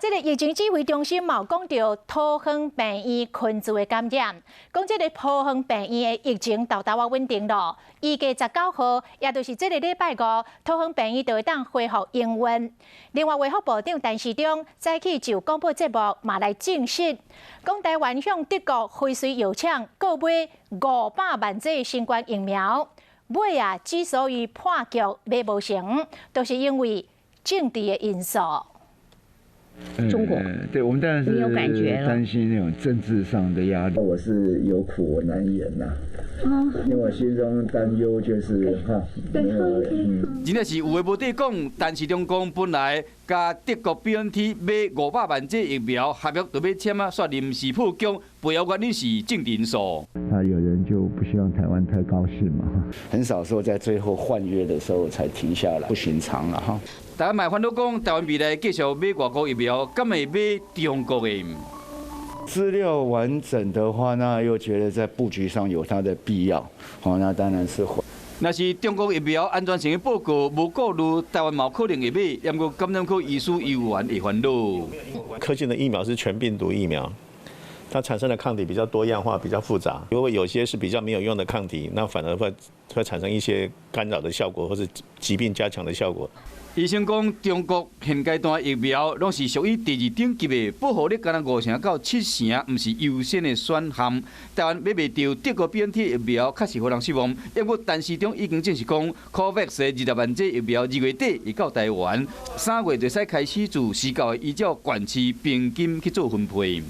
這个疫情指揮中心嘛講著桃園病院群聚的感染，講這个桃園病院的疫情沓沓仔穩定咯。預計19號，也就是這个禮拜五，桃園病院就會當恢復營運。另外，衛福部長陳時中早起就廣播節目嘛來證實，講台灣向德國輝瑞藥廠購買500萬劑新冠疫苗，尾啊之所以破局買無成，都是因為政治的因素。中國，對，我們當然是擔心那種政治上的壓力。我是有苦我難言吶，因為我心中擔憂就是哈，真正是有話無得講，陳時中講本來佮德國 BNT 買500萬劑疫苗合約都欲簽啊，煞臨時破局，背後原因是政治因素。他有人就不希望台灣太高興嘛，很少說在最後換約的時候才停下來，不尋常了哈。大家嘛煩惱講，台灣未來繼續買外國疫苗，敢會買中國的？資料完整的話，那又覺得在布局上有它的必要，好，那當然是會。若是中國疫苗安全性的報告無顧慮，台灣嘛有可能會買，毋過感染科醫師猶原會煩惱。科興的疫苗是全病毒疫苗，它產生的抗體比較多樣化、比較複雜，如果有些是比較沒有用的抗體，那反而會產生一些干擾的效果，或是疾病加強的效果。醫生講，中國現階段疫苗攏是屬於第二等級的，保護力干焦5成到7成，毋是優先的選項。台灣買袂著德國 BNT 疫苗，確實予人失望。不過陳時中已經證實講，COVAX 的20萬劑疫苗2月底會到台灣，3月就使開始自時到依照縣市平均去做分配。